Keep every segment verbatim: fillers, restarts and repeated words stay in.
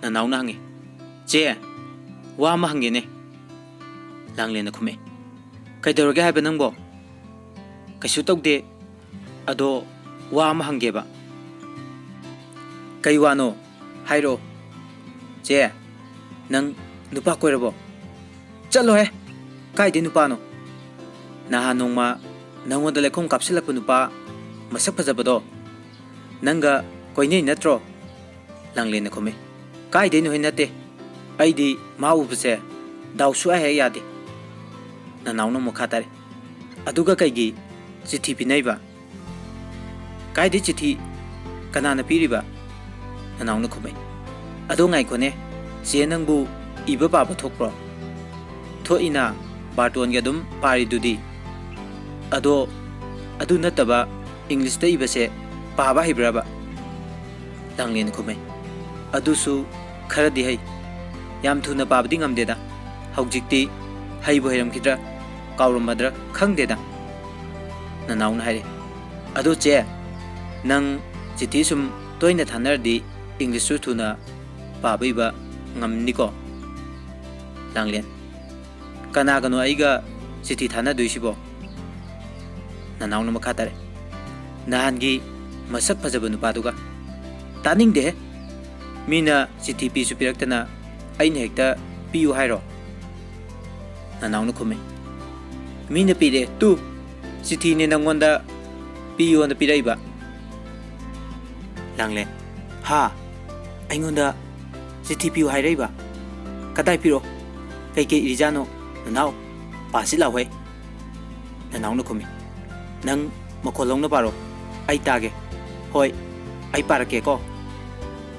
ꯅꯅꯥꯎꯅ ꯍꯪꯉꯤ, "ꯆꯦ, ꯋꯥ ꯑꯃ ꯍꯪꯒꯦꯅꯦ?" ꯂꯥꯡꯂꯦꯟꯅ ꯈꯨꯝꯃꯦ, "ꯀꯩꯗꯧꯔꯒꯦ ꯍꯥꯏꯕ ꯅꯪꯕꯣ?" "ꯀꯩꯁꯨ ꯇꯧꯗꯦ, ꯑꯗꯣ ꯋꯥ ꯑꯃ ꯍꯪꯒꯦꯕ꯫" "ꯀꯩ ꯋꯥꯅꯣ? ꯍꯥꯏꯔꯛꯑꯣ꯫" "ꯆꯦ, ꯅꯪ ꯅꯨꯄꯥ ꯀꯣꯏꯔꯕꯣ?" "ꯆꯠꯂꯣꯍꯦ! ꯀꯥꯏꯗꯩ ꯅꯨꯄꯥꯅꯣ? ꯅꯍꯥꯟ ꯅꯣꯡꯃ ꯅꯪꯉꯣꯟꯗ ꯂꯩꯈꯣꯝ ꯀꯥꯞꯁꯤꯜꯂꯛꯄ ꯅꯨꯄꯥ ꯃꯁꯛ ꯐꯖꯕꯗꯣ ꯅꯪꯒ ꯀꯣꯏꯅꯩ ꯅꯠꯇ꯭ꯔꯣ?" ꯂꯥꯡꯂꯦꯟꯅ ꯈꯨꯝꯃꯤ, "ꯀꯥꯏꯗꯩꯅꯣꯍꯦ, ꯅꯠꯇꯦ꯫ ꯑꯩꯗꯤ ꯃꯥ ꯎꯕꯁꯦ ꯗꯥꯎ ꯁꯨꯛꯌꯥ ꯍꯦꯛ ꯌꯥꯗꯦ꯫" ꯅꯅꯥꯎꯅ ꯃꯈꯥ ꯇꯥꯔꯦ, "ꯑꯗꯨꯒ ꯀꯩꯒꯤ ꯆꯤꯊꯤ ꯄꯤꯅꯩꯕ?" "ꯀꯥꯏꯗꯩ ꯆꯤꯊꯤ? ꯀꯅꯥꯅ ꯄꯤꯔꯤꯕ?" ꯅꯅꯥꯎꯅ ꯈꯨꯝꯃꯦ, "ꯑꯗꯣ ꯉꯥꯏꯈꯣꯅꯦ, ꯆꯦ ꯅꯪꯕꯨ ꯏꯕ ꯄꯥꯕ ꯊꯣꯛꯄ꯭ꯔꯣ?" "ꯊꯣꯛꯏꯅ, ꯕꯥꯔꯇꯣꯟꯒꯤ ꯑꯗꯨꯝ ꯄꯥꯔꯤꯗꯨꯗꯤ꯫" "ꯑꯗꯣ ꯑꯗꯨ ꯅꯠꯇꯕ ꯏꯪꯂꯤꯁꯇ ꯏꯕꯁꯦ ꯄꯥꯕ ꯍꯩꯕ꯭ꯔꯕ?" ꯂꯥꯡꯂꯦꯟ ꯈꯨꯝꯃꯦ, "ꯑꯗꯨꯁꯨ ꯈꯔꯗꯤ ꯍꯩ꯫ ꯌꯥꯝ ꯊꯨꯅ ꯄꯥꯕꯗꯤ ꯉꯝꯗꯦꯗ꯫ ꯍꯧꯖꯤꯛꯇꯤ ꯍꯩꯕꯨ ꯍꯩꯔꯝꯈꯤꯗ꯭ꯔꯥ, ꯀꯥꯎꯔꯝꯃꯗ꯭ꯔꯥ ꯈꯪꯗꯦꯗ꯫" ꯅꯅꯥꯎꯅ ꯍꯥꯏꯔꯦ, "ꯑꯗꯣ ꯆꯦ, ꯅꯪ ꯆꯤꯊꯤ ꯁꯨꯝ ꯇꯣꯏꯅ ꯊꯥꯅꯔꯗꯤ ꯏꯪꯂꯤꯁꯁꯨ ꯊꯨꯅ ꯄꯥꯕ ꯏꯕ ꯉꯝꯅꯤꯀꯣ?" ꯂꯥꯡꯂꯦꯟ, "ꯀꯅꯥꯒꯅꯣ ꯑꯩꯒ ꯆꯤꯊꯤ ꯊꯥꯅꯗꯣꯏꯁꯤꯕꯣ?" ꯅꯅꯥꯎꯅ ꯃꯈꯥ ꯇꯥꯔꯦ, "ꯅꯍꯥꯟꯒꯤ ꯃꯁꯛ ꯐꯖꯕ ꯅꯨꯄꯥꯗꯨꯒ꯫" "ꯇꯥꯅꯤꯡꯗꯦꯍꯦ! ꯃꯤꯅ ꯆꯤꯊꯤ ꯄꯤꯁꯨ ꯄꯤꯔꯛꯇꯅ ꯑꯩꯅ ꯍꯦꯛꯇ ꯄꯤꯌꯨ ꯍꯥꯏꯔꯣ?" ꯅꯅꯥꯎꯅ ꯈꯨꯝꯃꯦ, "ꯃꯤꯅ ꯄꯤꯔꯛꯑꯦ ꯇꯨ꯫ ꯆꯤꯊꯤꯅꯦ ꯅꯪꯉꯣꯟꯗ ꯄꯤꯌꯣꯅ ꯄꯤꯔꯛꯏꯕ꯫" ꯂꯥꯡꯂꯦꯟ, "ꯍꯥ? ꯑꯩꯉꯣꯟꯗ ꯆꯤꯊꯤ ꯄꯤꯌꯨ ꯍꯥꯏꯔꯛꯏꯕ? ꯀꯗꯥꯏ ꯄꯤꯔꯛꯑꯣ? ꯀꯩꯀꯩ ꯏꯔꯤꯖꯥꯠꯅꯣ? ꯅꯅꯥꯎ, ꯄꯥꯁꯤ ꯂꯥꯎꯍꯦ꯫" ꯅꯅꯥꯎꯅ ꯈꯨꯝꯃꯤ, "ꯅꯪ ꯃꯈꯣꯜ ꯍꯧꯅ ꯄꯥꯔꯣ, ꯑꯩ ꯇꯥꯒꯦ꯫ ꯍꯣꯏ, ꯑꯩ ꯄꯥꯔꯛꯀꯦꯀꯣ꯫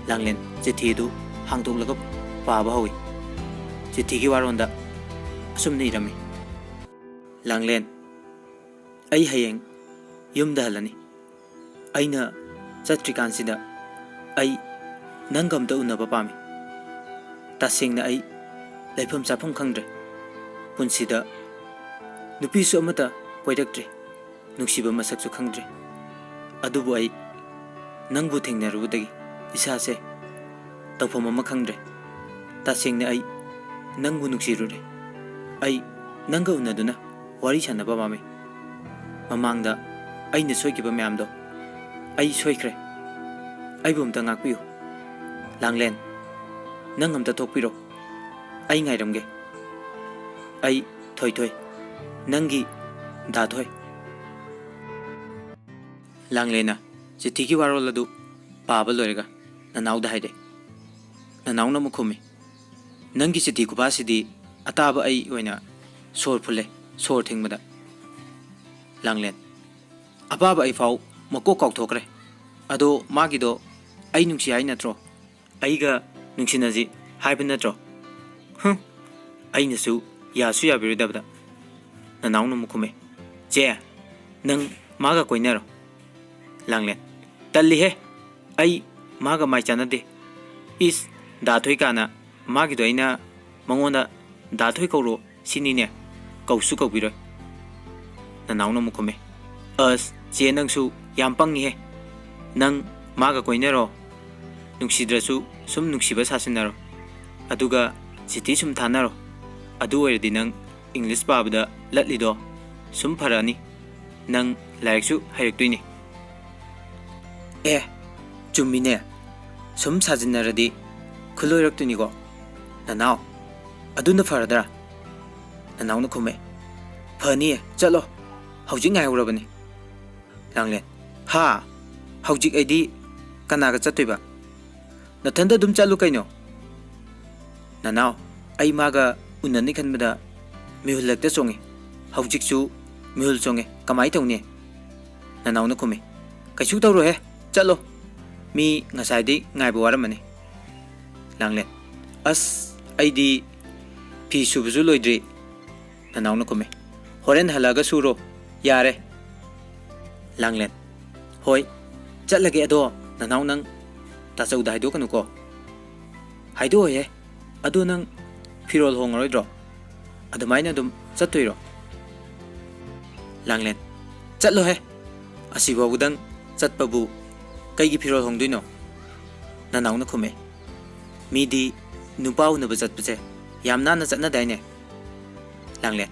ꯂꯥꯡꯂꯦꯟ ꯆꯤꯊꯤꯗꯨ ꯍꯥꯡꯗꯣꯛꯂꯒ ꯄꯥꯕ ꯍꯧꯏ꯫ ꯆꯤꯊꯤꯒꯤ ꯋꯥꯔꯣꯟꯗ ꯑꯁꯨꯝꯅ ꯏꯔꯝꯃꯤ: "ꯂꯥꯡꯂꯦꯟ, ꯑꯩ ꯍꯌꯦꯡ ꯌꯨꯝꯗ ꯍꯜꯂꯅꯤ꯫ ꯑꯩꯅ ꯆꯠꯇ꯭ꯔꯤꯀꯥꯟꯁꯤꯗ ꯑꯩ ꯅꯪꯒ ꯑꯝꯇ ꯎꯅꯕ ꯄꯥꯝꯃꯤ꯫ ꯇꯁꯦꯡꯅ ꯑꯩ ꯂꯩꯐꯝ ꯆꯥꯐꯝ ꯈꯪꯗ꯭ꯔꯦ꯫ ꯄꯨꯟꯁꯤꯗ ꯅꯨꯄꯤꯁꯨ ꯑꯃꯠꯇ ꯀꯣꯏꯔꯛꯇ꯭ꯔꯤ꯫ ꯅꯨꯡꯁꯤꯕ ꯃꯁꯛꯁꯨ ꯈꯪꯗ꯭ꯔꯦ꯫ ꯑꯗꯨꯕꯨ ꯑꯩ ꯅꯪꯕꯨ ꯊꯦꯡꯅꯔꯨꯕꯗꯒꯤ ꯏꯁꯥꯁꯦ ꯇꯧꯐꯝ ꯑꯃ ꯈꯪꯗ꯭ꯔꯦ꯫ ꯇꯁꯦꯡꯅ ꯑꯩ ꯅꯪꯕꯨ ꯅꯨꯡꯁꯤꯔꯨꯔꯦ꯫ ꯑꯩ ꯅꯪꯒ ꯎꯅꯗꯨꯅ ꯋꯥꯔꯤ ꯁꯥꯟꯅꯕ ꯄꯥꯝꯃꯤ꯫ ꯃꯃꯥꯡꯗ ꯑꯩꯅ ꯁꯣꯏꯈꯤꯕ ꯃꯌꯥꯝꯗꯣ ꯑꯩ ꯁꯣꯏꯈ꯭ꯔꯦ꯫ ꯑꯩꯕꯨ ꯑꯝꯇ ꯉꯥꯛꯄꯤꯌꯨ꯫ ꯂꯥꯡꯂꯦꯟ, ꯅꯪ ꯑꯝꯇ ꯊꯣꯛꯄꯤꯔꯣ꯫ ꯑꯩ ꯉꯥꯏꯔꯝꯒꯦ꯫ ꯑꯩ ꯊꯣꯏꯊꯣꯏ, ꯅꯪꯒꯤ ꯗꯥ ꯊꯣꯏ"꯫ ꯂꯥꯡꯂꯦꯟꯅ ꯆꯤꯊꯤꯒꯤ ꯋꯥꯔꯣꯜ ꯑꯗꯨ ꯄꯥꯕ ꯂꯣꯏꯔꯒ ꯅꯅꯥꯎꯗ ꯍꯥꯏꯔꯦ꯫ ꯅꯅꯥꯎꯅ ꯑꯃꯨꯛ ꯈꯨꯝꯃꯤ: "ꯅꯪꯒꯤ ꯆꯤꯊꯤ ꯈꯨꯄꯥꯁꯤꯗꯤ ꯑꯇꯥꯕ ꯑꯩ ꯑꯣꯏꯅ ꯁꯣꯔ ꯐꯨꯜꯂꯦ, ꯁꯣꯔ ꯊꯤꯡꯕꯗ"꯫ ꯂꯥꯡꯂꯦꯟ: "ꯑꯄꯥꯕ ꯑꯩ ꯐꯥꯎ ꯃꯀꯣꯛ ꯀꯥꯎꯊꯣꯛꯈ꯭ꯔꯦ꯫ ꯑꯗꯣ ꯃꯥꯒꯤꯗꯣ ꯑꯩ ꯅꯨꯡꯁꯤ ꯍꯥꯏ ꯅꯠꯇ꯭ꯔꯣ? ꯑꯩꯒ ꯅꯨꯡꯁꯤꯅꯁꯤ ꯍꯥꯏꯕ ꯅꯠꯇ꯭ꯔꯣ? ꯍꯨꯝ, ꯑꯩꯅꯁꯨ ꯌꯥꯁꯨ ꯌꯥꯕꯤꯔꯣꯏꯗꯕꯗ"꯫ ꯅꯅꯥꯎꯅ ꯑꯃꯨꯛ ꯈꯨꯝꯃꯦ: "ꯆꯦ, ꯅꯪ ꯃꯥꯒ ꯀꯣꯏꯅꯔꯣ"꯫ ꯂꯥꯡꯂꯦꯟ: "ꯇꯜꯂꯤꯍꯦ, ꯑꯩ ꯃꯥꯒ ꯃꯥꯏ ꯆꯥꯟꯅꯗꯦ꯫ ꯏꯁ, ꯗꯥ ꯊꯣꯏ ꯀꯥꯅ ꯃꯥꯒꯤꯗꯣ ꯑꯩꯅ ꯃꯉꯣꯟꯗ ꯗꯥ ꯊꯣꯏ ꯀꯧꯔꯣ ꯁꯤꯅꯤꯅꯦ, ꯀꯧꯁꯨ ꯀꯧꯕꯤꯔꯣꯏ"꯫ ꯅꯅꯥꯎꯅ ꯑꯃꯨꯛ ꯈꯨꯝꯃꯦ: "ꯑꯁ, ꯆꯦ ꯅꯪꯁꯨ ꯌꯥꯝ ꯄꯪꯉꯤꯍꯦ꯫ ꯅꯪ ꯃꯥꯒ ꯀꯣꯏꯅꯔꯣ, ꯅꯨꯡꯁꯤꯗ꯭ꯔꯁꯨ ꯁꯨꯝ ꯅꯨꯡꯁꯤꯕ ꯁꯥꯁꯤꯟꯅꯔꯣ, ꯑꯗꯨꯒ ꯆꯤꯊꯤ ꯁꯨꯝ ꯊꯥꯅꯔꯣ꯫ ꯑꯗꯨ ꯑꯣꯏꯔꯗꯤ ꯅꯪ ꯏꯪꯂꯤꯁ ꯄꯥꯕꯗ ꯂꯠꯂꯤꯗꯣ ꯁꯨꯝ ꯐꯔꯛꯑꯅꯤ, ꯅꯪ ꯂꯥꯏꯔꯤꯛꯁꯨ ꯍꯩꯔꯛꯇꯣꯏꯅꯤ"꯫ "ꯑꯦ, ꯆꯨꯝꯃꯤꯅꯦ, ꯁꯨꯝ ꯁꯥꯖꯤꯟꯅꯔꯗꯤ ꯈꯨꯂꯣꯏꯔꯛꯇꯣꯏꯅꯤꯀꯣ꯫ ꯅꯅꯥꯎ, ꯑꯗꯨꯅ ꯐꯔꯗ꯭ꯔꯥ?" ꯅꯅꯥꯎꯅ ꯈꯨꯝꯃꯦ: "ꯐꯅꯤꯌꯦ, ꯆꯠꯂꯣ, ꯍꯧꯖꯤꯛ ꯉꯥꯏꯍꯧꯔꯕꯅꯤ"꯫ ꯂꯥꯡꯂꯦꯟ: "ꯍꯥ? ꯍꯧꯖꯤꯛ ꯑꯩꯗꯤ ꯀꯅꯥꯒ ꯆꯠꯇꯣꯏꯕ? ꯅꯊꯟꯗ ꯑꯗꯨꯝ ꯆꯠꯂꯨ ꯀꯩꯅꯣ"꯫ "ꯅꯅꯥꯎ, ꯑꯩ ꯃꯥꯒ ꯎꯅꯅꯤ ꯈꯟꯕꯗ ꯃꯤꯍꯨꯜ ꯍꯦꯛꯇ ꯆꯣꯡꯉꯤ꯫ ꯍꯧꯖꯤꯛꯁꯨ ꯃꯤꯍꯨꯜ ꯆꯣꯡꯉꯦ, ꯀꯃꯥꯏ ꯇꯧꯅꯤ?" ꯅꯅꯥꯎꯅ ꯈꯨꯝꯃꯤ, "ꯀꯩꯁꯨ ꯇꯧꯔꯣꯏꯍꯦ, ꯆꯠꯂꯣ꯫ ꯃꯤ ꯉꯁꯥꯏꯗꯤ ꯉꯥꯏꯕ ꯋꯥꯔꯝꯃꯅꯤ꯫" ꯂꯥꯡꯂꯦꯟ, "ꯑꯁ, ꯑꯩꯗꯤ ꯐꯤ ꯁꯨꯕꯁꯨ ꯂꯣꯏꯗ꯭ꯔꯤ꯫" ꯅꯅꯥꯎꯅ ꯈꯨꯝꯃꯤ, "ꯍꯣꯔꯦꯟ ꯍꯜꯂꯛꯑꯒ ꯁꯨꯔꯣ, ꯌꯥꯔꯦ꯫" ꯂꯥꯡꯂꯦꯟ, "ꯍꯣꯏ, ꯆꯠꯂꯒꯦ꯫ ꯑꯗꯣ ꯅꯅꯥꯎ, ꯅꯪ ꯇꯥꯆꯧꯗ ꯍꯥꯏꯗꯣꯛꯀꯅꯨꯀꯣ꯫" "ꯍꯥꯏꯗꯣꯛꯑꯣꯏꯍꯦ꯫ ꯑꯗꯣ ꯅꯪ ꯐꯤꯔꯣꯜ ꯍꯣꯡꯉꯔꯣꯏꯗ꯭ꯔꯣ? ꯑꯗꯨꯃꯥꯏꯅ ꯑꯗꯨꯝ ꯆꯠꯇꯣꯏꯔꯣ?" ꯂꯥꯡꯂꯦꯟ, "ꯆꯠꯂꯣꯍꯦ꯫ ꯑꯁꯤꯐꯥꯎꯕꯗꯪ ꯆꯠꯄꯕꯨ ꯀꯩꯒꯤ ꯐꯤꯔꯣꯜ ꯍꯣꯡꯗꯣꯏꯅꯣ?" ꯅꯅꯥꯎꯅ ꯈꯨꯝꯃꯦ, "ꯃꯤꯗꯤ ꯅꯨꯄꯥ ꯎꯅꯕ ꯆꯠꯄꯁꯦ ꯌꯥꯝ ꯅꯥꯟꯅ ꯆꯠꯅꯗꯥꯏꯅꯦ?" ꯂꯥꯡꯂꯦꯟ,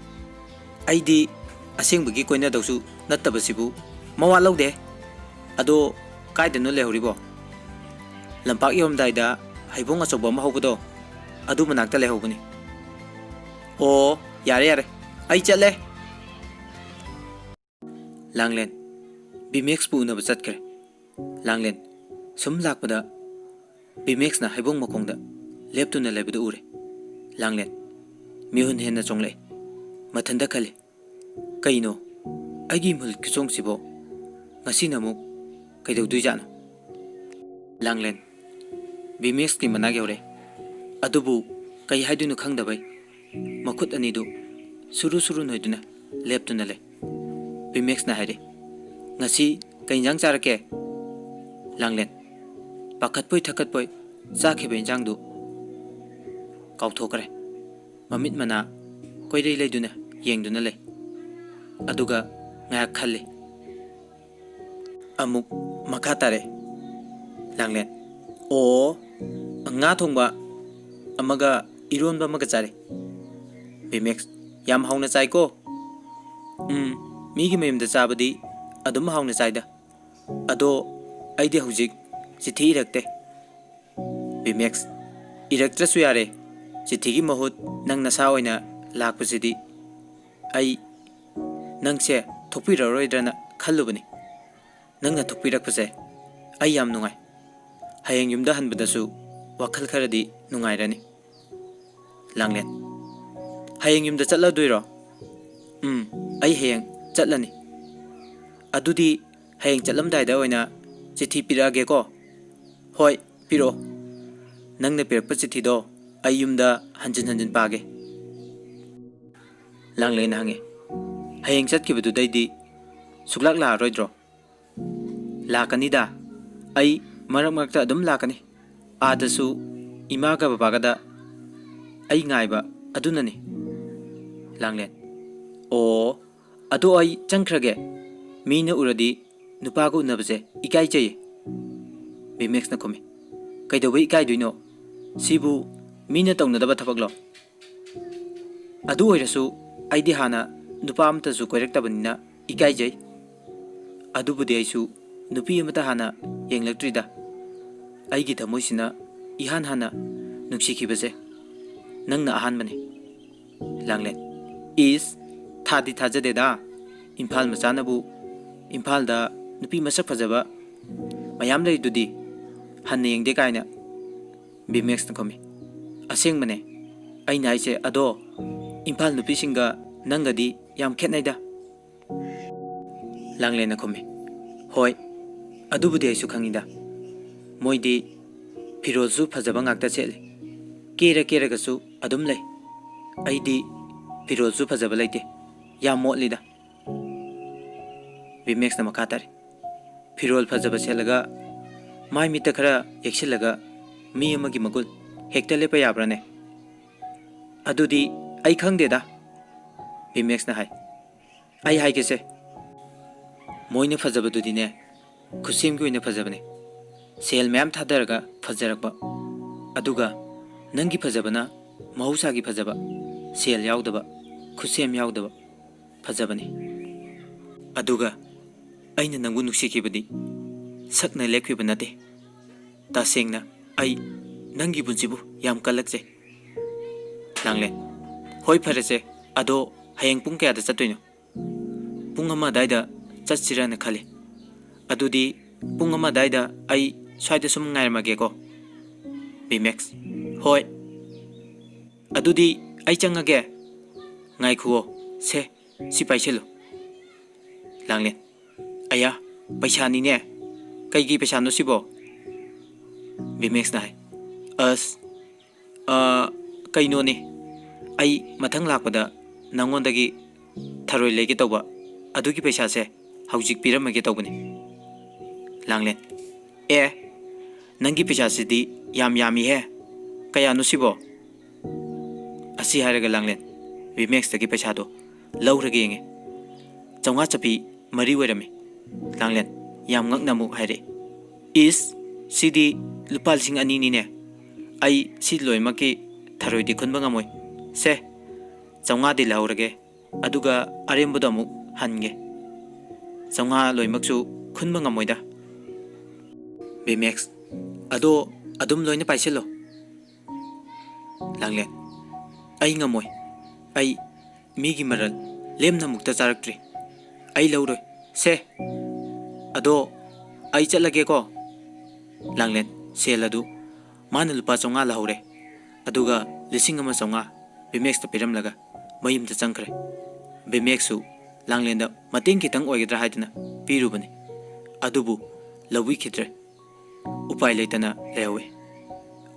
"ꯑꯩꯗꯤ ꯑꯁꯦꯡꯕꯒꯤ ꯀꯣꯏꯅꯗꯧꯁꯨ ꯅꯠꯇꯕꯁꯤꯕꯨ ꯃꯋꯥ ꯂꯧꯗꯦ꯫ ꯑꯗꯣ ꯀꯥꯏꯗꯅꯣ ꯂꯩꯍꯧꯔꯤꯕꯣ?" "ꯂꯝꯄꯥꯛ ꯌꯧꯔꯝꯗꯥꯏꯗ ꯍꯩꯕꯣꯡ ꯑꯆꯧꯕ ꯑꯃ ꯍꯧꯕꯗꯣ, ꯑꯗꯨ ꯃꯅꯥꯛꯇ ꯂꯩꯍꯧꯕꯅꯤ꯫" "ꯑꯣ, ꯌꯥꯔꯦ, ꯌꯥꯔꯦ, ꯑꯩ ꯆꯠꯂꯦ꯫" ꯂꯥꯡꯂꯦꯟ, ꯕꯤꯃꯦꯛꯁꯄꯨ ꯎꯅꯕ ꯆꯠꯈ꯭ꯔꯦ꯫ ꯂꯥꯡꯂꯦꯟ ꯁꯨꯝ ꯂꯥꯛꯄꯗ ꯕꯤꯃꯦꯛꯁꯅ ꯍꯩꯕꯣꯡ ꯃꯈꯣꯡꯗ ꯂꯦꯞꯇꯨꯅ ꯂꯩꯕꯗꯨ ꯎꯔꯦ꯫ ꯂꯥꯡꯂꯦꯟ ꯃꯤꯍꯨꯟ ꯍꯦꯟꯅ ꯆꯣꯡꯂꯛꯑꯦ꯫ ꯃꯊꯟꯇ ꯈꯜꯂꯤ, "ꯀꯩꯅꯣ, ꯑꯩꯒꯤ ꯃꯤꯍꯨꯜ ꯈꯨꯆꯣꯡꯁꯤꯕꯣ? ꯉꯁꯤꯅ ꯑꯃꯨꯛ ꯀꯩꯗꯧꯗꯣꯏꯖꯥꯠꯅꯣ?" ꯂꯥꯡꯂꯦꯟ ꯕꯤꯃꯦꯛꯁꯀꯤ ꯃꯅꯥꯛ ꯌꯧꯔꯦ꯫ ꯑꯗꯨꯕꯨ ꯀꯩ ꯍꯥꯏꯗꯣꯏꯅꯣ ꯈꯪꯗꯕꯩ ꯃꯈꯨꯠ ꯑꯅꯤꯗꯨ ꯁꯨꯔꯨ ꯁꯨꯔꯨ ꯅꯣꯏꯗꯨꯅ ꯂꯦꯞꯇꯨꯅ ꯂꯩ꯫ ꯕꯤꯃꯦꯛꯁꯅ ꯍꯥꯏꯔꯦ, "ꯉꯁꯤ ꯀꯩ ꯏꯟꯖꯥꯡ ꯆꯥꯔꯛꯀꯦ?" ꯂꯥꯡꯂꯦꯟ ꯄꯥꯈꯠꯄꯣꯏ ꯊꯛꯀꯠꯄꯣꯏ ꯆꯥꯈꯤꯕ ꯏꯟꯖꯥꯡꯗꯨ ꯀꯥꯎꯊꯣꯛꯈ꯭ꯔꯦ꯫ ꯃꯃꯤꯠ ꯃꯅꯥ ꯀꯣꯏꯔꯩ ꯂꯩꯗꯨꯅ ꯌꯦꯡꯗꯨꯅ ꯂꯩ꯫ ꯑꯗꯨꯒ ꯉꯥꯏꯍꯥꯛ ꯈꯜꯂꯤ꯫ ꯑꯃꯨꯛ ꯃꯈꯥ ꯇꯥꯔꯦ꯫ ꯂꯥꯡꯂꯦꯟ, "ꯑꯣ, ꯉꯥ ꯊꯣꯡꯕ ꯑꯃꯒ ꯏꯔꯣꯟꯕ ꯑꯃꯒ ꯆꯥꯔꯦ꯫" ꯕꯤꯃꯦꯛꯁ, "ꯌꯥꯝ ꯍꯥꯎꯅ ꯆꯥꯏꯀꯣ?" "ꯎꯝ, ꯃꯤꯒꯤ ꯃꯌꯨꯝꯗ ꯆꯥꯕꯗꯤ ꯑꯗꯨꯝ ꯍꯥꯎꯅ ꯆꯥꯏꯗ꯫ ꯑꯗꯣ ꯑꯩꯗꯤ ꯍꯧꯖꯤꯛ ꯆꯤꯊꯤ ꯏꯔꯛꯇꯦ꯫" ꯕꯤꯃꯦꯛꯁ, "ꯏꯔꯛꯇ꯭ꯔꯁꯨ ꯌꯥꯔꯦ꯫ ꯆꯤꯊꯤꯒꯤ ꯃꯍꯨꯠ ꯅꯪ ꯅꯁꯥ ꯑꯣꯏꯅ ꯂꯥꯛꯄꯁꯤꯗꯤ ꯑꯩ ꯅꯪꯁꯦ ꯊꯣꯛꯄꯤꯔꯛꯑꯔꯣꯏꯗ꯭ꯔꯅ ꯈꯜꯂꯨꯕꯅꯤ꯫ ꯅꯪꯅ ꯊꯣꯛꯄꯤꯔꯛꯄꯁꯦ ꯑꯩ ꯌꯥꯝ ꯅꯨꯡꯉꯥꯏ꯫ ꯍꯌꯦꯡ ꯌꯨꯝꯗ ꯍꯟꯕꯗꯁꯨ ꯋꯥꯈꯜ ꯈꯔꯗꯤ ꯅꯨꯡꯉꯥꯏꯔꯅꯤ꯫" ꯂꯥꯡꯂꯦꯟ, "ꯍꯌꯦꯡ ꯌꯨꯝꯗ ꯆꯠꯂꯗꯣꯏꯔꯣ?" "ꯎꯝ, ꯑꯩ ꯍꯌꯦꯡ ꯆꯠꯂꯅꯤ꯫" "ꯑꯗꯨꯗꯤ ꯍꯌꯦꯡ ꯆꯠꯂꯝꯗꯥꯏꯗ ꯑꯣꯏꯅ ꯆꯤꯊꯤ ꯄꯤꯔꯛꯑꯒꯦꯀꯣ?" "ꯍꯣꯏ, ꯄꯤꯔꯛꯑꯣ꯫ ꯅꯪꯅ ꯄꯤꯔꯛꯄ ꯆꯤꯊꯤꯗꯣ ꯑꯩ ꯌꯨꯝꯗ ꯍꯟꯖꯤꯟ ꯍꯟꯖꯤꯟ ꯄꯥꯒꯦ꯫" ꯂꯥꯡꯂꯦꯟꯅ ꯍꯪꯉꯦ, "ꯍꯌꯦꯡ ꯆꯠꯈꯤꯕꯗꯨꯗꯩꯗꯤ ꯁꯨꯛꯂꯥꯛ ꯂꯥꯛꯑꯔꯣꯏꯗ꯭ꯔꯣ?" "ꯂꯥꯛꯀꯅꯤꯗ꯫ ꯑꯩ ꯃꯔꯛ ꯃꯔꯛꯇ ꯑꯗꯨꯝ ꯂꯥꯛꯀꯅꯤ꯫ ꯑꯥꯗꯁꯨ ꯏꯃꯥꯒ ꯕꯕꯥꯒꯗ ꯑꯩ ꯉꯥꯏꯕ ꯑꯗꯨꯅꯅꯤ꯫" ꯂꯥꯡꯂꯦꯟ, "ꯑꯣ, ꯑꯗꯣ ꯑꯩ ꯆꯪꯈ꯭ꯔꯒꯦ꯫ ꯃꯤꯅ ꯎꯔꯗꯤ ꯅꯨꯄꯥꯒ ꯎꯅꯕꯁꯦ ꯏꯀꯥꯏꯖꯩꯌꯦ꯫" ꯕꯤꯃꯦꯛꯁꯅ ꯈꯨꯝꯃꯤ, "ꯀꯩꯗꯧꯕꯩ ꯏꯀꯥꯏꯗꯣꯏꯅꯣ? ꯁꯤꯕꯨ ꯃꯤꯅ ꯇꯧꯅꯗꯕ ꯊꯕꯛꯂꯣ? ꯑꯗꯨ ꯑꯣꯏꯔꯁꯨ ꯑꯩꯗꯤ ꯍꯥꯟꯅ ꯅꯨꯄꯥ ꯑꯃꯠꯇꯁꯨ ꯀꯣꯏꯔꯛꯇꯕꯅꯤꯅ ꯏꯀꯥꯏꯖꯩ꯫ ꯑꯗꯨꯕꯨꯗꯤ ꯑꯩꯁꯨ ꯅꯨꯄꯤ ꯑꯃꯠꯇ ꯍꯥꯟꯅ ꯌꯦꯡꯂꯛꯇ꯭ꯔꯤꯗ꯫ ꯑꯩꯒꯤ ꯊꯃꯣꯏꯁꯤꯅ ꯏꯍꯥꯟ ꯍꯥꯟꯅ ꯅꯨꯡꯁꯤꯈꯤꯕꯁꯦ ꯅꯪꯅ ꯑꯍꯥꯟꯕꯅꯤ꯫" ꯂꯥꯡꯂꯦꯟ, "ꯏꯁ, ꯊꯥꯗꯤ ꯊꯥꯖꯗꯦꯗ꯫ ꯏꯝꯐꯥꯜ ꯃꯆꯥꯅꯕꯨ ꯏꯝꯐꯥꯜꯗ ꯅꯨꯄꯤ ꯃꯁꯛ ꯐꯖꯕ ꯃꯌꯥꯝ ꯂꯩꯗꯨꯗꯤ, ꯍꯟꯅ ꯌꯦꯡꯗꯦ ꯀꯥꯏꯅ꯫" ꯕꯤꯃꯦꯛꯁꯅ ꯈꯨꯝꯃꯤ, "ꯑꯁꯦꯡꯕꯅꯦ ꯑꯩꯅ ꯍꯥꯏꯁꯦ꯫ ꯑꯗꯣ ꯏꯝꯐꯥꯜ ꯅꯨꯄꯤꯁꯤꯡꯒ ꯅꯪꯒꯗꯤ ꯌꯥꯝ ꯈꯦꯠꯅꯩꯗ꯫" ꯂꯥꯡꯂꯦꯟꯅ ꯈꯨꯝꯃꯤ, "ꯍꯣꯏ, ꯑꯗꯨꯕꯨꯗꯤ ꯑꯩꯁꯨ ꯈꯪꯉꯤꯗ꯫ ꯃꯣꯏꯗꯤ ꯐꯤꯔꯣꯜꯁꯨ ꯐꯖꯕ ꯉꯥꯛꯇ ꯁꯦꯠꯂꯤ꯫ ꯀꯦꯔ ꯀꯦꯔꯒꯁꯨ ꯑꯗꯨꯝ ꯂꯩ꯫ ꯑꯩꯗꯤ ꯐꯤꯔꯣꯜꯁꯨ ꯐꯖꯕ ꯂꯩꯇꯦ꯫ ꯌꯥꯝ ꯃꯣꯠꯂꯤꯗ꯫" ꯕꯤꯃꯦꯛꯁꯅ ꯃꯈꯥ ꯇꯥꯔꯤ, "ꯐꯤꯔꯣꯜ ꯐꯖꯕ ꯁꯦꯠꯂꯒ ꯃꯥꯏ ꯃꯤꯠꯇ ꯈꯔ ꯌꯦꯛꯁꯤꯜꯂꯒ ꯃꯤ ꯑꯃꯒꯤ ꯃꯒꯨꯟ ꯍꯦꯛꯇ ꯂꯦꯞꯄ ꯌꯥꯕ꯭ꯔꯥꯅꯦ? ꯑꯗꯨꯗꯤ ꯑꯩ ꯈꯪꯗꯦꯗ꯫" ꯕꯤꯃꯦꯛꯁꯅ ꯍꯥꯏ, "ꯑꯩ ꯍꯥꯏꯒꯦꯁꯦ, ꯃꯣꯏꯅ ꯐꯖꯕꯗꯨꯗꯤꯅꯦ, ꯈꯨꯠꯁꯦꯝꯒꯤ ꯑꯣꯏꯅ ꯐꯖꯕꯅꯦ꯫ ꯁꯦꯜ ꯃꯌꯥꯝ ꯊꯥꯗꯔꯒ ꯐꯖꯔꯛꯄ꯫ ꯑꯗꯨꯒ ꯅꯪꯒꯤ ꯐꯖꯕꯅ ꯃꯍꯧꯁꯥꯒꯤ ꯐꯖꯕ, ꯁꯦꯜ ꯌꯥꯎꯗꯕ, ꯈꯨꯠꯁꯦꯝ ꯌꯥꯎꯗꯕ ꯐꯖꯕꯅꯤ꯫ ꯑꯗꯨꯒ ꯑꯩꯅ ꯅꯪꯕꯨ ꯅꯨꯡꯁꯤꯈꯤꯕꯗꯤ ꯁꯛꯅ ꯂꯦꯞꯈꯤꯕ ꯅꯠꯇꯦ꯫ ꯇꯁꯦꯡꯅ ꯑꯩ ꯅꯪꯒꯤ ꯄꯨꯟꯁꯤꯕꯨ ꯌꯥꯝ ꯀꯜꯂꯛꯆꯩ꯫" ꯂꯥꯡꯂꯦꯟ, "ꯍꯣꯏ, ꯐꯔꯦꯁꯦ꯫ ꯑꯗꯣ ꯍꯌꯦꯡ ꯄꯨꯡ ꯀꯌꯥꯗ ꯆꯠꯇꯣꯏꯅꯣ?" "ꯄꯨꯡ ꯑꯃ ꯑꯗꯥꯏꯗ ꯆꯠꯁꯤꯔꯅ ꯈꯜꯂꯤ꯫ ꯑꯗꯨꯗꯤ ꯄꯨꯡ ꯑꯃ ꯑꯗꯥꯏꯗ ꯑꯩ ꯁ꯭ꯋꯥꯏꯗ ꯁꯨꯝ ꯉꯥꯏꯔꯝꯃꯒꯦꯀꯣ꯫" ꯕꯤꯃꯦꯛꯁ, "ꯍꯣꯏ꯫ ꯑꯗꯨꯗꯤ ꯑꯩ ꯆꯪꯉꯒꯦ꯫" "ꯉꯥꯏꯈꯨꯑꯣ꯫ ꯁꯦ, ꯁꯤ ꯄꯥꯏꯁꯤꯜꯂꯨ꯫" ꯂꯥꯡꯂꯦꯟ, "ꯑꯌꯥ, ꯄꯩꯁꯥꯅꯤꯅꯦ꯫ ꯀꯩꯒꯤ ꯄꯩꯁꯥꯅꯣ ꯁꯤꯕꯣ?" ꯕꯤꯃꯦꯛꯁꯅ ꯍꯥꯏ, "ꯑꯁ, ꯑ, ꯀꯩꯅꯣꯅꯦ, ꯑꯩ ꯃꯊꯪ ꯂꯥꯛꯄꯗ ꯅꯪꯉꯣꯟꯗꯒꯤ ꯊꯔꯣꯏ ꯂꯩꯒꯦ ꯇꯧꯕ, ꯑꯗꯨꯒꯤ ꯄꯩꯁꯥꯁꯦ ꯍꯧꯖꯤꯛ ꯄꯤꯔꯝꯃꯒꯦ ꯇꯧꯕꯅꯤ꯫" ꯂꯥꯡꯂꯦꯟ, "ꯑꯦ, ꯅꯪꯒꯤ ꯄꯩꯁꯥꯁꯤꯗꯤ ꯌꯥꯝ ꯌꯥꯝꯃꯤꯍꯦ꯫ ꯀꯌꯥꯅꯣ ꯁꯤꯕꯣ?" ꯑꯁꯤ ꯍꯥꯏꯔꯒ ꯂꯥꯡꯂꯦꯟ ꯕꯤꯃꯦꯛꯁꯇꯒꯤ ꯄꯩꯁꯥꯗꯣ ꯂꯧꯔꯒ ꯌꯦꯡꯉꯦ꯫ ꯆꯥꯝꯃꯉꯥ ꯆꯞꯄꯤ ꯃꯔꯤ ꯑꯣꯏꯔꯝꯃꯤ꯫ ꯂꯥꯡꯂꯦꯟ ꯌꯥꯝ ꯉꯛꯅ ꯑꯃꯨꯛ ꯍꯥꯏꯔꯛꯏ, "ꯏꯁ, ꯁꯤꯗꯤ ꯂꯨꯄꯥ ꯂꯤꯁꯤꯡ ꯑꯅꯤꯅꯤꯅꯦ꯫ ꯑꯩ ꯁꯤ ꯂꯣꯏꯅꯃꯛꯀꯤ ꯊꯔꯣꯏꯗꯤ ꯈꯨꯟꯕ ꯉꯝꯃꯣꯏ꯫ ꯁꯦ, ꯆꯥꯝꯃꯉꯥꯗꯤ ꯂꯧꯍꯧꯔꯒꯦ, ꯑꯗꯨꯒ ꯑꯔꯦꯝꯕꯗꯣ ꯑꯃꯨꯛ ꯍꯟꯒꯦ꯫ ꯆꯥꯝꯃꯉꯥ ꯂꯣꯏꯅꯃꯛꯁꯨ ꯈꯨꯟꯕ ꯉꯝꯃꯣꯏꯗ꯫" ꯕꯤꯃꯦꯛꯁ, "ꯑꯗꯣ ꯑꯗꯨꯝ ꯂꯣꯏꯅ ꯄꯥꯏꯁꯤꯜꯂꯣ꯫" ꯂꯥꯡꯂꯦꯟ, "ꯑꯩ ꯉꯝꯃꯣꯏ꯫ ꯑꯩ ꯃꯤꯒꯤ ꯃꯔꯜ ꯂꯦꯝꯅ ꯑꯃꯨꯛꯇ ꯆꯥꯔꯛꯇ꯭ꯔꯤ꯫ ꯑꯩ ꯂꯧꯔꯣꯏ꯫ ꯁꯦ, ꯑꯗꯣ ꯑꯩ ꯆꯠꯂꯒꯦꯀꯣ꯫" ꯂꯥꯡꯂꯦꯟ ꯁꯦꯜ ꯑꯗꯨ ꯃꯥꯅ ꯂꯨꯄꯥ ꯆꯥꯝꯃꯉꯥ ꯂꯧꯍꯧꯔꯦ, ꯑꯗꯨꯒ ꯂꯤꯁꯤꯡ ꯑꯃ ꯆꯥꯝꯃꯉꯥ ꯕꯤꯃꯦꯛꯁꯇ ꯄꯤꯔꯝꯂꯒ ꯃꯌꯨꯝꯗ ꯆꯪꯈ꯭ꯔꯦ꯫ ꯕꯤꯃꯦꯛꯁꯁꯨ ꯂꯥꯡꯂꯦꯟꯗ ꯃꯇꯦꯡ ꯈꯤꯇꯪ ꯑꯣꯏꯒꯗ꯭ꯔꯥ ꯍꯥꯏꯗꯨꯅ ꯄꯤꯔꯨꯕꯅꯤ, ꯑꯗꯨꯕꯨ ꯂꯧꯕꯤꯈꯤꯗ꯭ꯔꯦ꯫ ꯎꯄꯥꯏ ꯂꯩꯇꯅ ꯂꯩꯍꯧꯋꯤ꯫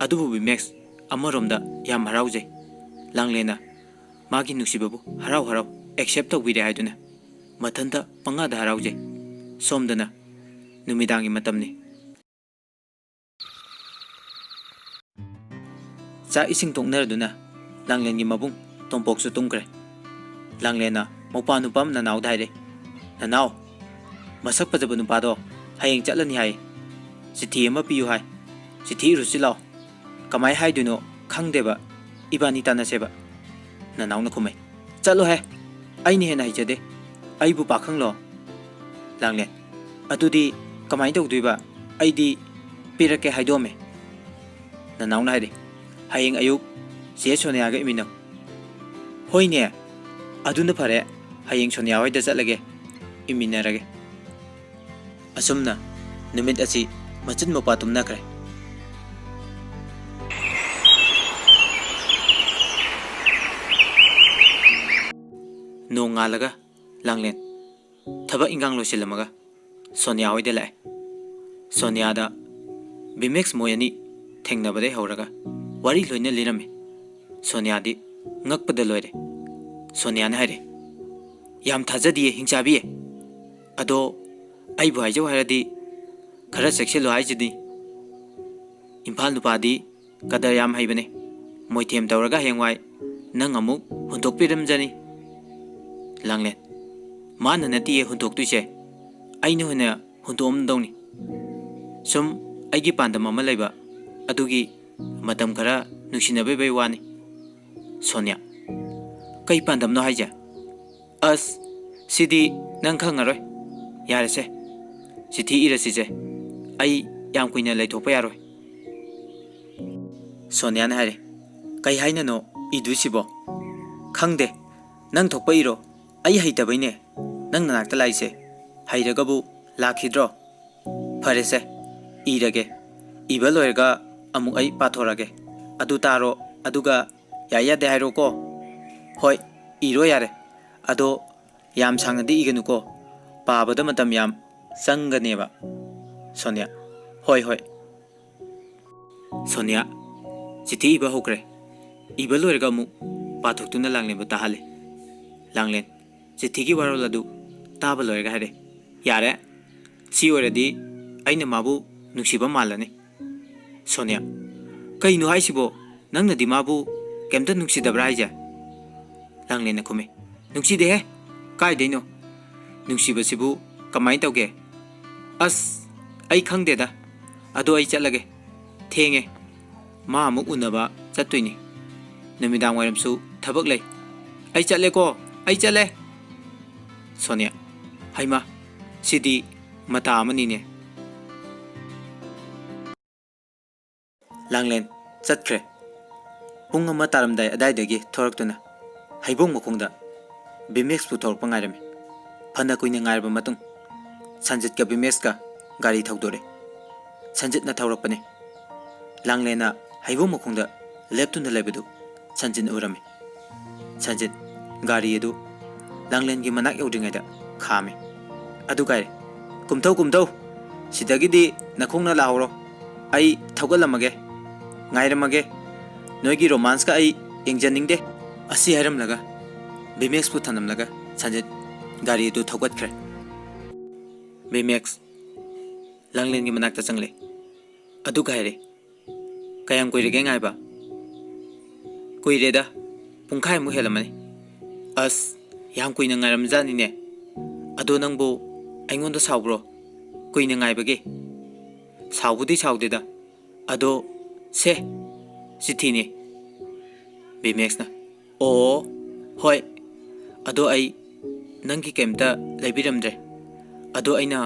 ꯑꯗꯨꯕꯨ ꯕꯤꯃꯦꯛꯁ ꯑꯃꯔꯣꯝꯗ ꯌꯥꯝ ꯍꯔꯥꯎꯖꯩ꯫ ꯂꯥꯡꯂꯦꯟꯅ ꯃꯥꯒꯤ ꯅꯨꯡꯁꯤꯕꯕꯨ ꯍꯔꯥꯎ ꯍꯔꯥꯎ ꯑꯦꯛꯁꯦꯞ ꯇꯧꯕꯤꯔꯦ ꯍꯥꯏꯗꯨꯅ ꯃꯊꯟꯇ ꯄꯪꯉꯥꯗ ꯍꯔꯥꯎꯖꯩ꯫ ꯁꯣꯝꯗꯅ ꯅꯨꯃꯤꯗꯥꯡꯒꯤ ꯃꯇꯝꯅꯤ꯫ ꯆꯥꯛ ꯏꯁꯤꯡ ꯇꯣꯛꯅꯔꯗꯨꯅ ꯂꯥꯡꯂꯦꯟꯒꯤ ꯃꯕꯨꯡ ꯇꯣꯝꯄꯣꯛꯁꯨ ꯇꯨꯝꯈ꯭ꯔꯦ꯫ ꯂꯥꯡꯂꯦꯟꯅ ꯃꯧꯄꯥ ꯅꯨꯄꯥ ꯅꯅꯥꯎꯗ ꯍꯥꯏꯔꯦ, "ꯅꯅꯥꯎ, ꯃꯁꯛ ꯐꯖꯕ ꯅꯨꯄꯥꯗꯣ ꯍꯌꯦꯡ ꯆꯠꯂꯅꯤ ꯍꯥꯏ꯫ ꯆꯤꯊꯤ ꯑꯃ ꯄꯤꯌꯨ ꯍꯥꯏ꯫ ꯆꯤꯊꯤ ꯏꯔꯨꯁꯤ ꯂꯥꯎ꯫" "ꯀꯃꯥꯏ ꯍꯥꯏꯗꯣꯏꯅꯣ ꯈꯪꯗꯦꯕ, ꯏꯕꯥꯅꯤ ꯇꯥꯟꯅꯁꯦꯕ꯫" ꯅꯅꯥꯎꯅ ꯈꯨꯝꯃꯦ꯫ "ꯆꯠꯂꯣꯍꯦ, ꯑꯩꯅ ꯍꯦꯟꯅ ꯍꯩꯖꯗꯦ꯫ ꯑꯩꯕꯨ ꯄꯥꯈꯪꯂꯣ?" ꯂꯥꯡꯂꯦꯟ, "ꯑꯗꯨꯗꯤ ꯀꯃꯥꯏꯅ ꯇꯧꯗꯣꯏꯕ? ꯑꯩꯗꯤ ꯄꯤꯔꯛꯀꯦ ꯍꯥꯏꯗꯣꯛꯑꯝꯃꯦ꯫" ꯅꯅꯥꯎꯅ ꯍꯥꯏꯔꯦ, "ꯍꯌꯦꯡ ꯑꯌꯨꯛ ꯆꯦ ꯁꯣꯅꯤꯌꯥꯒ ꯏꯃꯤꯟꯅꯧ꯫" "ꯍꯣꯏꯅꯦ, ꯑꯗꯨꯅ ꯐꯔꯦ꯫ ꯍꯌꯦꯡ ꯁꯣꯅꯤꯌꯥ ꯍꯣꯏꯗ ꯆꯠꯂꯒꯦ, ꯏꯃꯤꯟꯅꯔꯒꯦ꯫" ꯑꯁꯨꯝꯅ ꯅꯨꯃꯤꯠ ꯑꯁꯤ ꯃꯆꯤꯟ ꯃꯧꯄꯥ ꯇꯨꯝꯅꯈ꯭ꯔꯦ꯫ ꯅꯣꯡꯉꯥꯜꯂꯒ ꯂꯥꯡꯂꯦꯟ ꯊꯕꯛ ꯏꯟꯈꯥꯡ ꯂꯣꯏꯁꯤꯜꯂꯝꯃꯒ ꯁꯣꯅꯤꯌꯥ ꯍꯣꯏꯗ ꯂꯥꯛꯑꯦ꯫ ꯁꯣꯅꯤꯌꯥꯗ ꯕꯤꯃꯦꯛꯁ ꯃꯣꯏ ꯑꯅꯤ ꯊꯦꯡꯅꯕꯗꯩ ꯍꯧꯔꯒ ꯋꯥꯔꯤ ꯂꯣꯏꯅ ꯂꯤꯔꯝꯃꯤ꯫ ꯁꯣꯅꯤꯌꯥꯗꯤ ꯉꯛꯄꯗ ꯂꯣꯏꯔꯦ꯫ ꯁꯣꯅꯤꯌꯥꯅ ꯍꯥꯏꯔꯦ, "ꯌꯥꯝ ꯊꯥꯖꯗꯤꯌꯦ ꯍꯤꯡꯆꯥꯕꯤ꯫ ꯑꯗꯣ ꯑꯩꯕꯨ ꯍꯥꯏꯖꯧ ꯍꯥꯏꯔꯗꯤ ꯈꯔ ꯆꯦꯛꯁꯤꯜꯂꯨ ꯍꯥꯏꯁꯤꯗꯤ꯫ ꯏꯝꯐꯥꯜ ꯅꯨꯄꯥꯗꯤ ꯀꯗꯔ ꯌꯥꯝ ꯍꯩꯕꯅꯦ꯫ ꯃꯣꯏꯊꯦꯝ ꯇꯧꯔꯒ ꯍꯌꯦꯡꯋꯥꯏ ꯅꯪ ꯑꯃꯨꯛ ꯍꯨꯟꯗꯣꯛꯄꯤꯔꯝꯖꯅꯤ꯫" ꯂꯥꯡꯂꯦꯟ, "ꯃꯥꯅ ꯅꯠꯇꯤꯌꯦ ꯍꯨꯟꯗꯣꯛꯇꯣꯏꯁꯦ, ꯑꯩꯅ ꯑꯣꯏꯅ ꯍꯨꯟꯗꯣꯛꯑꯝꯗꯧꯅꯤ꯫ ꯁꯨꯝ ꯑꯩꯒꯤ ꯄꯥꯟꯗꯝ ꯑꯃ ꯂꯩꯕ ꯑꯗꯨꯒꯤ ꯃꯇꯝ ꯈꯔ ꯅꯨꯡꯁꯤꯅꯕꯤꯕꯩ ꯋꯥꯅꯤ꯫" ꯁꯣꯅꯤꯌꯥ, "ꯀꯩ ꯄꯥꯟꯗꯝꯅꯣ ꯍꯥꯏꯁꯦ? ꯑꯁ, ꯁꯤꯗꯤ ꯅꯪ ꯈꯪꯉꯔꯣꯏ꯫ ꯌꯥꯔꯦꯁꯦ, ꯆꯤꯊꯤ ꯏꯔꯁꯤꯁꯦ꯫ ꯑꯩ ꯌꯥꯝ ꯀꯨꯏꯅ ꯂꯩꯊꯣꯛꯄ ꯌꯥꯔꯣꯏ꯫" ꯁꯣꯅꯤꯌꯥꯅ ꯍꯥꯏꯔꯦ, "ꯀꯩ ꯍꯥꯏꯅꯅꯣ ꯏꯗꯣꯏꯁꯤꯕꯣ?" "ꯈꯪꯗꯦ, ꯅꯪ ꯊꯣꯛꯄ ꯏꯔꯣ꯫ ꯑꯩ ꯍꯩꯇꯕꯩꯅꯦ ꯅꯪ ꯅꯅꯥꯛꯇ ꯂꯥꯛꯏꯁꯦ꯫ ꯍꯩꯔꯒꯕꯨ ꯂꯥꯛꯈꯤꯗ꯭ꯔꯣ? ꯐꯔꯦꯁꯦ, ꯏꯔꯒꯦ꯫ ꯏꯕ ꯂꯣꯏꯔꯒ ꯑꯃꯨꯛ ꯑꯩ ꯄꯥꯊꯣꯔꯛꯑꯒꯦ꯫ ꯑꯗꯨ ꯇꯥꯔꯣ, ꯑꯗꯨꯒ ꯌꯥꯏ ꯌꯥꯗꯦ ꯍꯥꯏꯔꯣꯀꯣ꯫" "ꯍꯣꯏ, ꯏꯔꯣ ꯌꯥꯔꯦ꯫ ꯑꯗꯣ ꯌꯥꯝ ꯁꯥꯡꯅꯗꯤ ꯏꯒꯅꯨꯀꯣ꯫ ꯄꯥꯕꯗ ꯃꯇꯝ ꯌꯥꯝ ꯆꯪꯒꯅꯦꯕ꯫" ꯁꯣꯅꯤꯌꯥ, "ꯍꯣꯏ, ꯍꯣꯏ꯫" ꯁꯣꯅꯤꯌꯥ ꯆꯤꯊꯤ ꯏꯕ ꯍꯧꯈ꯭ꯔꯦ꯫ ꯏꯕ ꯂꯣꯏꯔꯒ ꯑꯃꯨꯛ ꯄꯥꯊꯣꯛꯇꯨꯅ ꯂꯥꯡꯂꯦꯟꯕꯨ ꯇꯥꯍꯜꯂꯤ꯫ ꯂꯥꯡꯂꯦꯟ ꯆꯤꯊꯤꯒꯤ ꯋꯥꯔꯣꯜ ꯑꯗꯨ ꯇꯥꯕ ꯂꯣꯏꯔꯒ ꯍꯥꯏꯔꯦ, "ꯌꯥꯔꯦ, ꯁꯤ ꯑꯣꯏꯔꯗꯤ ꯑꯩꯅ ꯃꯥꯕꯨ ꯅꯨꯡꯁꯤꯕ ꯃꯥꯜꯂꯅꯤ꯫" ꯁꯣꯅꯤꯌꯥ, "ꯀꯩꯅꯣ ꯍꯥꯏꯁꯤꯕꯣ? ꯅꯪꯅꯗꯤ ꯃꯥꯕꯨ ꯀꯩꯝꯇ ꯅꯨꯡꯁꯤꯗꯕ꯭ꯔꯥ ꯍꯥꯏꯁꯦ?" ꯂꯥꯡꯂꯦꯟꯅ ꯈꯨꯝꯃꯤ, "ꯅꯨꯡꯁꯤꯗꯦꯍꯦ꯫ ꯀꯥꯏꯗꯩꯅꯣ? ꯅꯨꯡꯁꯤꯕꯁꯤꯕꯨ ꯀꯃꯥꯏꯅ ꯇꯧꯒꯦ? ꯑꯁ, ꯑꯩ ꯈꯪꯗꯦꯗ꯫ ꯑꯗꯣ ꯑꯩ ꯆꯠꯂꯒꯦ꯫ ꯊꯦꯡꯉꯦ꯫ ꯃꯥ ꯑꯃꯨꯛ ꯎꯅꯕ ꯆꯠꯇꯣꯏꯅꯤ꯫ ꯅꯨꯃꯤꯗꯥꯡ ꯋꯥꯏꯔꯝꯁꯨ ꯊꯕꯛ ꯂꯩ꯫ ꯑꯩ ꯆꯠꯂꯦꯀꯣ, ꯑꯩ ꯆꯠꯂꯦ꯫" ꯁꯣꯅꯤꯌꯥ, "ꯍꯩꯃꯥ, ꯁꯤꯗꯤ ꯃꯇꯥ ꯑꯃꯅꯤꯅꯦ꯫" ꯂꯥꯡꯂꯦꯟ ꯆꯠꯈ꯭ꯔꯦ꯫ ꯄꯨꯡ ꯑꯃ ꯇꯥꯔꯝꯗꯥꯏ ꯑꯗꯥꯏꯗꯒꯤ ꯊꯣꯔꯛꯇꯨꯅ ꯍꯩꯕꯣꯡ ꯃꯈꯣꯡꯗ ꯕꯤꯃꯦꯛꯁ ꯄꯨꯊꯣꯔꯛꯄ ꯉꯥꯏꯔꯝꯃꯤ꯫ ꯐꯅ ꯀꯨꯏꯅ ꯉꯥꯏꯔꯕ ꯃꯇꯨꯡ ꯁꯟꯖꯤꯠꯀ ꯕꯤꯃꯦꯛꯁꯀ ꯒꯥꯔꯤ ꯊꯧꯗꯣꯔꯦ꯫ ꯁꯟꯖꯤꯠꯅ ꯊꯧꯔꯛꯄꯅꯦ꯫ ꯂꯥꯡꯂꯦꯟꯅ ꯍꯩꯕꯣꯡ ꯃꯈꯣꯡꯗ ꯂꯦꯞꯇꯨꯅ ꯂꯩꯕꯗꯨ ꯁꯟꯖꯤꯠꯅ ꯎꯔꯝꯃꯤ꯫ ꯁꯟꯖꯤꯠ ꯒꯥꯔꯤ ꯑꯗꯨ ꯂꯥꯡꯂꯦꯟꯒꯤ ꯃꯅꯥꯛ ꯌꯧꯗ꯭ꯔꯤꯉꯩꯗ ꯈꯥꯝꯃꯤ꯫ "ꯑꯗꯨ ꯀꯥꯏꯔꯦ, "ꯀꯨꯝꯊꯧ, ꯀꯨꯝꯊꯧ꯫ ꯁꯤꯗꯒꯤꯗꯤ ꯅꯈꯣꯡꯅ ꯂꯥꯛꯍꯧꯔꯣ꯫ ꯑꯩ ꯊꯧꯒꯠꯂꯝꯃꯒꯦ꯫ ꯉꯥꯏꯔꯝꯃꯒꯦ꯫ ꯅꯣꯏꯒꯤ ꯔꯣꯃꯥꯟꯁꯀ ꯑꯩ ꯌꯦꯡꯖꯅꯤꯡꯗꯦ"꯫ ꯑꯁꯤ ꯍꯥꯏꯔꯝꯂꯒ ꯚꯤꯃꯦꯛꯁꯄꯨ ꯊꯝꯂꯝꯂꯒ ꯁꯟꯖꯤꯠ ꯒꯥꯔꯤ ꯑꯗꯨ ꯊꯧꯒꯠꯈ꯭ꯔꯦ꯫ ꯚꯤꯃꯦꯛꯁ ꯂꯥꯡꯂꯦꯟꯒꯤ ꯃꯅꯥꯛꯇ ꯆꯪꯂꯦ꯫ ꯑꯗꯨꯒ ꯍꯥꯏꯔꯦ, "ꯀꯌꯥꯝ ꯀꯨꯏꯔꯒꯦ ꯉꯥꯏꯕ?" "ꯀꯨꯏꯔꯦꯗ, ꯄꯨꯡꯈꯥꯏꯃꯨꯛ ꯍꯦꯜꯂꯝꯃꯅꯤ"꯫ "ꯑꯁ, ꯌꯥꯝ ꯀꯨꯏꯅ ꯉꯥꯏꯔꯝꯖꯥꯠꯅꯤꯅꯦ꯫ ꯑꯗꯣ ꯅꯪꯕꯨ ꯑꯩꯉꯣꯟꯗ ꯁꯥꯎꯕ꯭ꯔꯣ, ꯀꯨꯏꯅ ꯉꯥꯏꯕꯒꯤ?" "ꯁꯥꯎꯕꯨꯗꯤ ꯁꯥꯎꯗꯦꯗ꯫ ꯑꯗꯣ, ꯁꯦ, ꯆꯤꯊꯤꯅꯤ"꯫ ꯚꯤꯃꯦꯛꯁꯅ, "ꯑꯣ, ꯍꯣꯏ꯫ ꯑꯗꯣ ꯑꯩ ꯅꯪꯒꯤ ꯀꯩꯝꯇ ꯂꯩꯕꯤꯔꯝꯗ꯭ꯔꯦ꯫ ꯑꯗꯣ ꯑꯩꯅ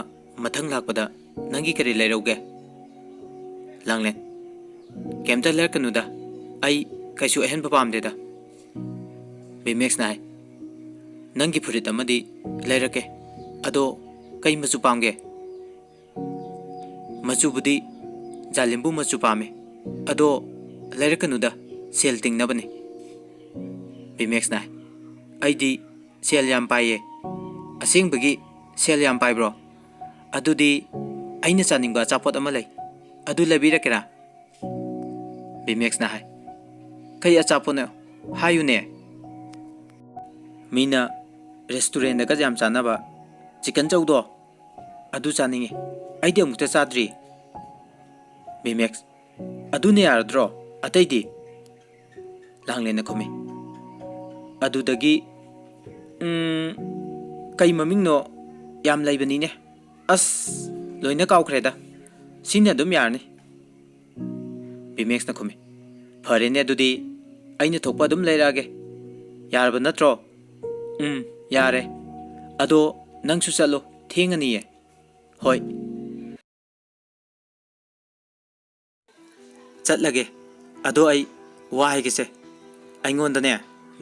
ꯃꯊꯪ ꯂꯥꯛꯄꯗ ꯅꯪꯒꯤ ꯀꯔꯤ ꯂꯩꯔꯧꯒꯦ?" ꯂꯥꯡꯂꯦꯟ, "ꯀꯩꯝꯇ ꯂꯩꯔꯛꯀꯅꯨꯗ꯫ ꯑꯩ ꯀꯩꯁꯨ ꯑꯍꯦꯟꯕ ꯄꯥꯝꯗꯦꯗ"꯫ ꯚꯤꯃꯦꯛꯁꯅ ꯍꯥꯏ, "ꯅꯪꯒꯤ ꯐꯨꯔꯤꯠ ꯑꯃꯗꯤ ꯂꯩꯔꯛꯀꯦ꯫ ꯑꯗꯣ ꯀꯩ ꯃꯆꯨ ꯄꯥꯝꯒꯦ?" "ꯃꯆꯨꯕꯨꯗꯤ ꯖꯥꯂꯤꯝꯕꯨ ꯃꯆꯨ ꯄꯥꯝꯃꯦ꯫ ꯑꯗꯣ ꯂꯩꯔꯛꯀꯅꯨꯗ, ꯁꯦꯜ ꯇꯤꯡꯅꯕꯅꯦ"꯫ ꯚꯤꯃꯦꯛꯁꯅ ꯍꯥꯏ, "ꯑꯩꯗꯤ ꯁꯦꯜ ꯌꯥꯝ ꯄꯥꯏꯌꯦ"꯫ "ꯑꯁꯦꯡꯕꯒꯤ ꯁꯦꯜ ꯌꯥꯝ ꯄꯥꯏꯕ꯭ꯔꯣ? ꯑꯗꯨꯗꯤ ꯑꯩꯅ ꯆꯥꯅꯤꯡꯕ ꯑꯆꯥꯄꯣꯠ ꯑꯃ ꯂꯩ, ꯑꯗꯨ ꯂꯩꯕꯤꯔꯛꯀꯦꯔꯥ?" ꯚꯤꯃꯦꯛꯁꯅ ꯍꯥꯏ, "ꯀꯩ ꯑꯆꯥꯄꯣꯠꯅꯣ? ꯍꯥꯏꯌꯨꯅꯦ"꯫ "ꯃꯤꯅ ꯔꯦꯁꯇꯨꯔꯦꯟꯗꯒ ꯌꯥꯝ ꯆꯥꯅꯕ ꯆꯤꯀꯟ ꯆꯧꯗꯣ, ꯑꯗꯨ ꯆꯥꯅꯤꯡꯉꯤ꯫ ꯑꯩꯗꯤ ꯑꯃꯨꯛꯇ ꯆꯥꯗ꯭ꯔꯤ"꯫ ꯚꯤꯃꯦꯛꯁ, "ꯑꯗꯨꯅ ꯌꯥꯔꯗ꯭ꯔꯣ? ꯑꯇꯩꯗꯤ?" ꯂꯥꯡꯂꯦꯟꯅ ꯈꯨꯝꯃꯤ꯫ ꯑꯗꯨꯗꯒꯤ, "ꯎꯝ, ꯀꯩ ꯃꯃꯤꯡꯅꯣ? ꯌꯥꯝ ꯂꯩꯕꯅꯤꯅꯦ꯫ ꯑꯁ, ꯂꯣꯏꯅ ꯀꯥꯎꯈ꯭ꯔꯦꯗ꯫ ꯁꯤꯅ ꯑꯗꯨꯝ ꯌꯥꯔꯅꯤ"꯫ ꯚꯤꯃꯦꯛꯁꯅ ꯈꯨꯝꯃꯤ꯫ "ꯐꯔꯦꯅꯦ, ꯑꯗꯨꯗꯤ ꯑꯩꯅ ꯊꯣꯛꯄ ꯑꯗꯨꯝ ꯂꯩꯔꯛꯑꯒꯦ꯫ ꯌꯥꯔꯕ ꯅꯠꯇ꯭ꯔꯣ?" "ꯎꯝ, ꯌꯥꯔꯦ꯫ ꯑꯗꯣ ꯅꯪꯁꯨ ꯆꯠꯂꯣ, ꯊꯦꯡꯉꯅꯤꯌꯦ"꯫ "ꯍꯣꯏ꯫ ꯆꯠꯂꯒꯦ꯫ ꯑꯗꯣ ꯑꯩ ꯋꯥ ꯍꯥꯏꯒꯦꯁꯦ꯫ ꯑꯩꯉꯣꯟꯗꯅꯦ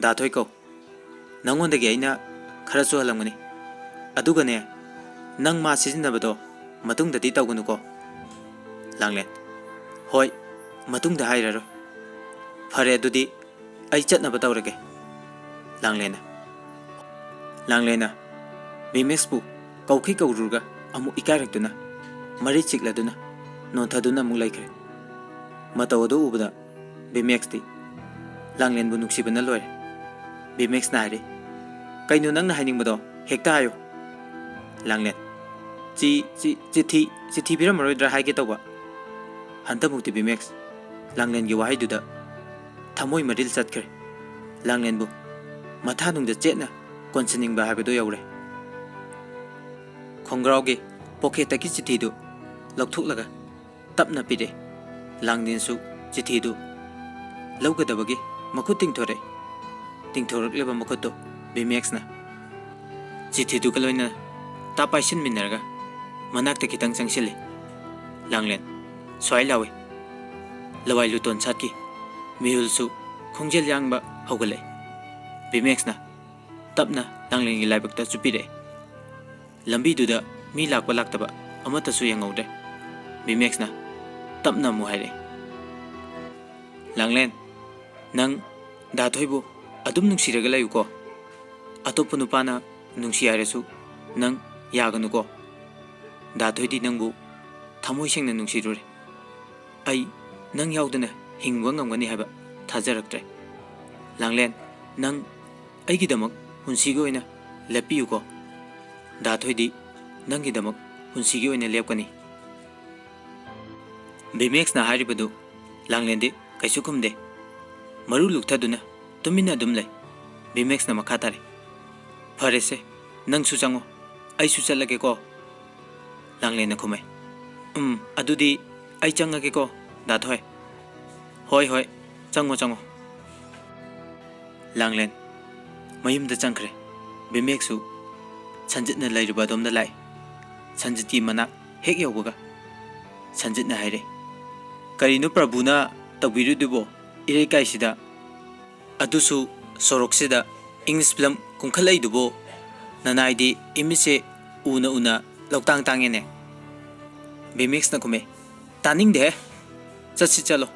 ꯗꯥ ꯊꯣꯏ ꯀꯧ꯫ ꯅꯉꯣꯟꯗꯒꯤ ꯑꯩꯅ ꯈꯔꯁꯨ ꯍꯜꯂꯝꯒꯅꯤ꯫ ꯑꯗꯨꯒꯅꯦ, ꯅꯪ ꯃꯥ ꯁꯤꯖꯤꯟꯅꯕꯗꯣ ꯃꯇꯨꯡꯗꯗꯤ ꯇꯧꯒꯅꯨꯀꯣ"꯫ ꯂꯥꯡꯂꯦꯟ, "ꯍꯣꯏ, ꯃꯇꯨꯡꯗ ꯍꯥꯏꯔꯔꯣꯏ꯫ ꯐꯔꯦ, ꯑꯗꯨꯗꯤ ꯑꯩ ꯆꯠꯅꯕ ꯇꯧꯔꯒꯦ"꯫ ꯂꯥꯡꯂꯦꯟꯅ, ꯂꯥꯡꯂꯦꯟꯅ ꯚꯤꯃꯦꯛꯁꯄꯨ ꯀꯧꯈꯤ ꯀꯧꯔꯨꯔꯒ ꯑꯃꯨꯛ ꯏꯀꯥꯏꯔꯛꯇꯨꯅ, ꯃꯔꯩ ꯆꯤꯛꯂꯗꯨꯅ, ꯅꯣꯟꯊꯗꯨꯅ ꯑꯃꯨꯛ ꯂꯩꯈ꯭ꯔꯦ꯫ ꯃꯇꯧ ꯑꯗꯨ ꯎꯕꯗ ꯕꯤꯃꯦꯛꯁꯇꯤ ꯂꯥꯡꯂꯦꯟꯕꯨ ꯅꯨꯡꯁꯤꯕꯅ ꯂꯣꯏꯔꯦ꯫ ꯕꯤꯃꯦꯛꯁꯅ ꯍꯥꯏꯔꯦ, "ꯀꯩꯅꯣ ꯅꯪꯅ ꯍꯥꯏꯅꯤꯡꯕꯗꯣ? ꯍꯦꯛꯇ ꯍꯥꯏꯌꯨ꯫" ꯂꯥꯡꯂꯦꯟ, "ꯆꯤ-, ꯆꯤ-, ꯆꯤꯊꯤ, ꯆꯤꯊꯤ ꯄꯤꯔꯝꯃꯔꯣꯏꯗ꯭ꯔꯥ ꯍꯥꯏꯒꯦ ꯇꯧꯕ꯫" ꯍꯟꯗꯛꯃꯨꯛꯇꯤ ꯕꯤꯃꯦꯛꯁ ꯂꯥꯡꯂꯦꯟꯒꯤ ꯋꯥꯍꯩꯗꯨꯗ ꯊꯃꯣꯏ ꯃꯔꯤꯜ ꯆꯠꯈ꯭ꯔꯦ꯫ ꯂꯥꯡꯂꯦꯟꯕꯨ ꯃꯊꯥꯅꯨꯡꯗ ꯆꯦꯠꯅ ꯀꯣꯟꯁꯤꯟꯅꯤꯡꯕ ꯍꯥꯏꯕꯗꯨ ꯌꯧꯔꯦ꯫ ꯈꯣꯡꯒ꯭ꯔꯥꯎꯒꯤ ꯄꯣꯀꯦꯠꯇꯒꯤ ꯆꯤꯊꯤꯗꯨ ꯂꯧꯊꯣꯛꯂꯒ ꯇꯞꯅ ꯄꯤꯔꯦ꯫ ꯂꯥꯡꯂꯦꯟꯁꯨ ꯆꯤꯊꯤꯗꯨ ꯂꯧꯒꯗꯕꯒꯤ ꯃꯈꯨꯠ ꯇꯤꯡꯊꯣꯔꯛꯑꯦ꯫ ꯇꯤꯡꯊꯣꯔꯛꯂꯤꯕ ꯃꯈꯨꯠꯇꯨ ꯕꯤꯃꯦꯛꯁꯅ ꯆꯤꯊꯤꯗꯨꯒ ꯂꯣꯏꯅꯅ ꯇꯥꯞ ꯄꯥꯏꯁꯤꯟꯃꯤꯟꯅꯔꯒ ꯃꯅꯥꯛꯇ ꯈꯤꯇꯪ ꯆꯪꯁꯤꯜꯂꯤ꯫ ꯂꯥꯡꯂꯦꯟ ꯁ꯭ꯋꯥꯏ ꯂꯥꯎꯏ꯫ ꯂꯋꯥꯏ ꯂꯨꯇꯣꯟ ꯁꯥꯠꯈꯤ꯫ ꯃꯤꯍꯨꯜꯁꯨ ꯈꯣꯡꯖꯦꯜ ꯌꯥꯡꯕ ꯍꯧꯒꯠꯂꯛꯏ꯫ ꯕꯤꯃꯦꯛꯁꯅ ꯇꯞꯅ ꯂꯥꯡꯂꯦꯟꯒꯤ ꯂꯥꯏꯕꯛꯇ ꯆꯨꯞꯄꯤꯔꯛꯏ꯫ ꯂꯝꯕꯤꯗꯨꯗ ꯃꯤ ꯂꯥꯛꯄ ꯂꯥꯛꯇꯕ ꯑꯃꯠꯇꯁꯨ ꯌꯦꯡꯍꯧꯗ꯭ꯔꯦ꯫ ꯕꯤꯃꯦꯛꯁꯅ ꯇꯞꯅ ꯑꯃꯨꯛ ꯍꯥꯏꯔꯛꯏ, "ꯂꯥꯡꯂꯦꯟ, ꯅꯪ ꯗꯥ ꯊꯣꯏꯕꯨ ꯑꯗꯨꯝ ꯅꯨꯡꯁꯤꯔꯒ ꯂꯩꯌꯨꯀꯣ꯫ ꯑꯇꯣꯞꯄ ꯅꯨꯄꯥꯅ ꯅꯨꯡꯁꯤ ꯍꯥꯏꯔꯁꯨ ꯅꯪ ꯌꯥꯒꯅꯨꯀꯣ꯫ ꯗꯥ ꯊꯣꯏꯗꯤ ꯅꯪꯕꯨ ꯊꯃꯣꯏ ꯁꯦꯡꯅ ꯅꯨꯡꯁꯤꯔꯨꯔꯦ꯫ ꯑꯩ ꯅꯪ ꯌꯥꯎꯗꯅ ꯍꯤꯡꯕ ꯉꯝꯒꯅꯤ ꯍꯥꯏꯕ ꯊꯥꯖꯔꯛꯇ꯭ꯔꯦ꯫ ꯂꯥꯡꯂꯦꯟ, ꯅꯪ ꯑꯩꯒꯤꯗꯃꯛ ꯄꯨꯟꯁꯤꯒꯤ ꯑꯣꯏꯅ ꯂꯦꯞꯄꯤꯌꯨꯀꯣ꯫ ꯗꯥ ꯊꯣꯏꯗꯤ ꯅꯪꯒꯤꯗꯃꯛ ꯄꯨꯟꯁꯤꯒꯤ ꯑꯣꯏꯅ ꯂꯦꯞꯀꯅꯤ꯫" ꯕꯤꯃꯦꯛꯁꯅ ꯍꯥꯏꯔꯤꯕꯗꯨ ꯂꯥꯡꯂꯦꯟꯗꯤ ꯀꯩꯁꯨ ꯈꯨꯝꯗꯦ꯫ ꯃꯔꯨ ꯂꯨꯛꯊꯗꯨꯅ ꯇꯨꯃꯤꯟꯅ ꯑꯗꯨꯝ ꯂꯩ꯫ ꯕꯤꯃꯦꯛꯁꯅ ꯃꯈꯥ ꯇꯥꯔꯦ, "ꯐꯔꯦꯁꯦ, ꯅꯪꯁꯨ ꯆꯪꯉꯣ, ꯑꯩꯁꯨ ꯆꯠꯂꯒꯦꯀꯣ꯫" ꯂꯥꯡꯂꯦꯟꯅ ꯈꯨꯝꯃꯦ, "ꯎꯝ, ꯑꯗꯨꯗꯤ ꯑꯩ ꯆꯪꯉꯒꯦꯀꯣ, ꯗꯥ ꯊꯣꯏ꯫" "ꯍꯣꯏ, ꯍꯣꯏ, ꯆꯪꯉꯣ, ꯆꯪꯉꯣ꯫" ꯂꯥꯡꯂꯦꯟ ꯃꯌꯨꯝꯗ ꯆꯪꯈ꯭ꯔꯦ꯫ ꯕꯤꯃꯦꯛꯁꯨ ꯁꯟꯖꯤꯠꯅ ꯂꯩꯔꯤꯕ ꯑꯗꯣꯝꯗ ꯂꯥꯛꯏ꯫ ꯁꯟꯖꯤꯠꯀꯤ ꯃꯅꯥꯛ ꯍꯦꯛ ꯌꯧꯕꯒ ꯁꯟꯖꯤꯠꯅ ꯍꯥꯏꯔꯦ, "ꯀꯔꯤꯅꯣ ꯄ꯭ꯔꯚꯨꯅ ꯇꯧꯕꯤꯔꯤꯗꯨꯕꯣ ꯏꯔꯩꯀꯥꯏꯁꯤꯗ? ꯑꯗꯨꯁꯨ ꯁꯣꯔꯣꯛꯁꯤꯗ ꯏꯪꯂꯤꯁ ꯐꯤꯂꯝ ꯀꯨꯝꯈꯠꯂꯛꯏꯗꯨꯕꯣ? ꯅꯅꯥꯏꯗꯤ ꯏꯃꯤꯠꯁꯦ ꯎꯅ ꯎꯅ ꯂꯧꯇꯥꯡ ꯇꯥꯡꯉꯦꯅꯦ꯫" ꯕꯤꯃꯦꯛꯁꯅ ꯈꯨꯝꯃꯦ, "ꯇꯥꯅꯤꯡꯗꯦꯍꯦ, ꯆꯠꯁꯤ ꯆꯠꯂꯣ,